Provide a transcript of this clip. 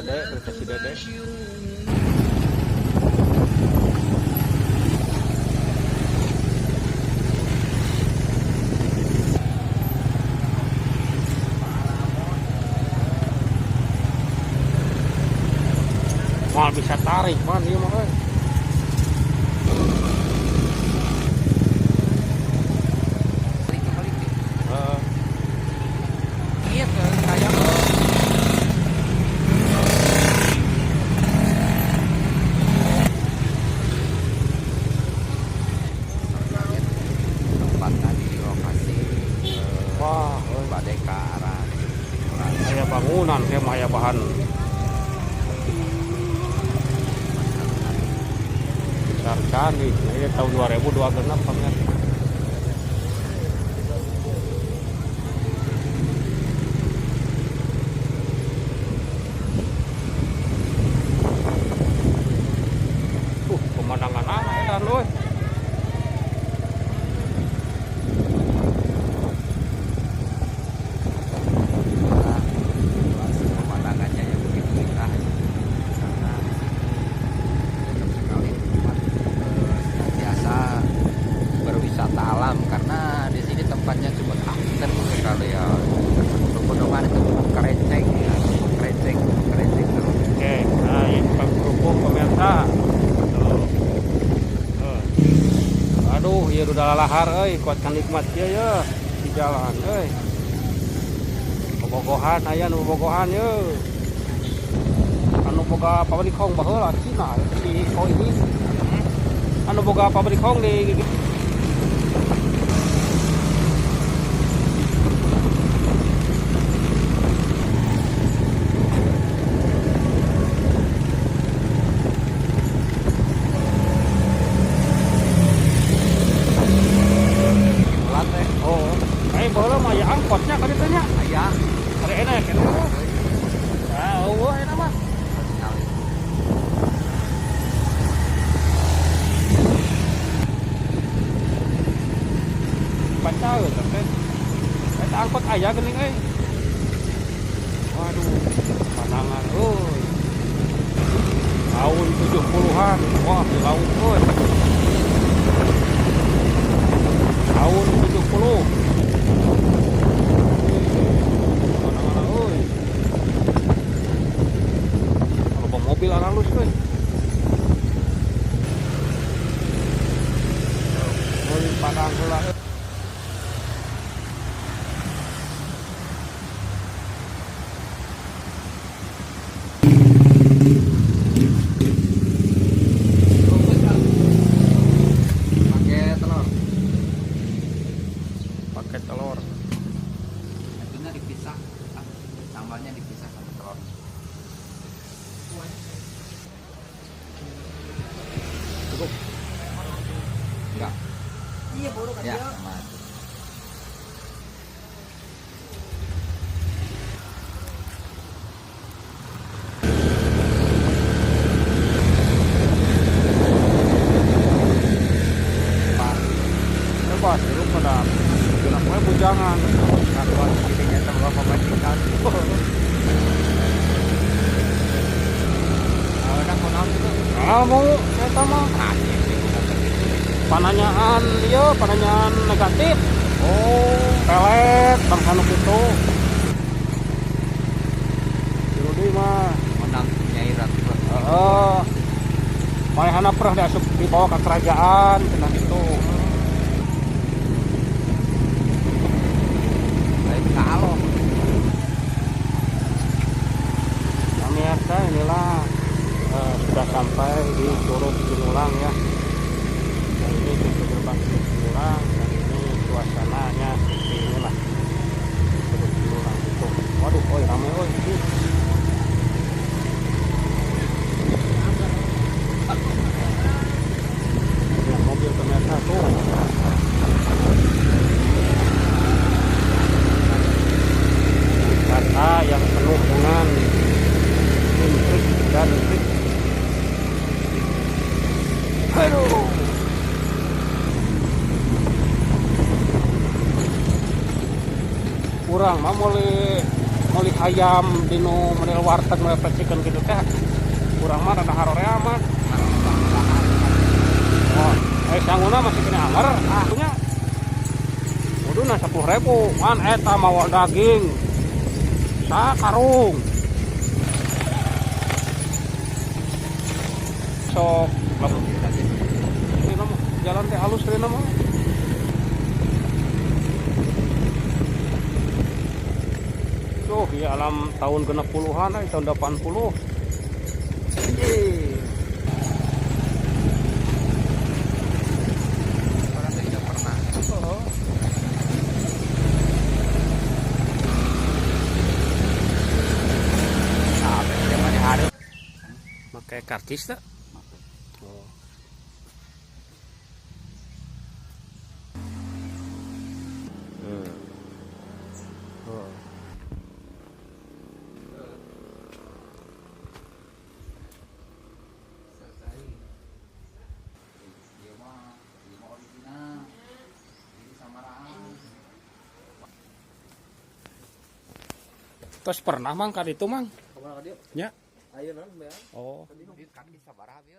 Dede, kereta si Dede. Moal bisa tarik man ieu mah euy. Heeh. Iya, kayak tempatnya di lokasi Wah, euy. Badai ke arah Aya bangunan kayak mah aya bahan besar candi. Ini tahun 2026 pemirsa. Pemandangan anak edan euy. Pemandangannya yang begitu indah di sana, di sini cocok sekali tempat senantiasa berwisata alam karena di sini tempatnya cukup adem sekali ya. Pegunungan itu kereceng ya, kereceng, kereceng terus. Oke, nah ini tukang kerupuk pemirsa. Tuh. Tuh. Aduh, ieu udah lalahar euy, kuatkan nikmat kieu ye di jalan euy. Bobogohan aya nu bobogohan ye. Anu boga pabrik hong baheula Cina di ko ini. Anu boga pabrik hong di Ulat teh, Oh, baheula mah aya angkotnya ka ditu nya. Aya. Ada enak kan. Ah, eueuh enak mah. Sekali. Pacaeun teh. Eta angkot aya geuning euy. Waduh, pandangan euy. Tahun 70-an. Wah, di laut euy. Tahun 70. Mana-mana euy. Kalau bawa mobil halus euy. Meuli padang heula euy. Pakai telur. Pakai telur. Itunya dipisah, sambalnya dipisah sama telur. Cukup. Enggak. Iya, baru kan Ya, dia. sama itu. Pak, Bebas, hirup pada genap we bujangan. karuan dirinya sama pemajikan. Udah kunaon gitu. Kamu eta mah Nah, ini bukan begitu. pananyaan ieu, pananyaan negatif. Oh, Pelet bangsa nu kitu. Si Rudi mah menang Nyai Ratu. heeh. Manehna pernah diasup dibawa ke kerajaan cenah kitu. Lain kalau. Pemirsa, inilah sudah sampai di Curug Cinulang ya. Dan ini pintu gerbang Curug Cinulang dan ini suasananya seperti inilah. Curug Cinulang itu. Waduh, oi rame oi. Ini mobil pemirsa tuh. Wisata yang penuh dengan intrik dan trik. Aduh. Kurang mah meuli Meuli ayam dinu model warteg, model fried chicken gitu teh, urang mah rada harorea mah. Oh, sanguna masih kena anger. Ah, punya. Kuduna 10.000, man eta mawa daging. Sakarung. Sok lamun ini mah jalan teh halus rina mah. Tuh, ya alam tahun 60-an, tahun 80. Yeay. Orang tidak pernah. Oh. Nah, zaman hari. Pakai karcis tak? Oh. Oh. Selesai. Ieu mah, ieu mah original. Ini samaraan. Terus pernah, Mang, ka ditu, Mang? Kemana ka dieu? Ya. Ayeuna beak. Oh. Di kaki sabaraha ieu?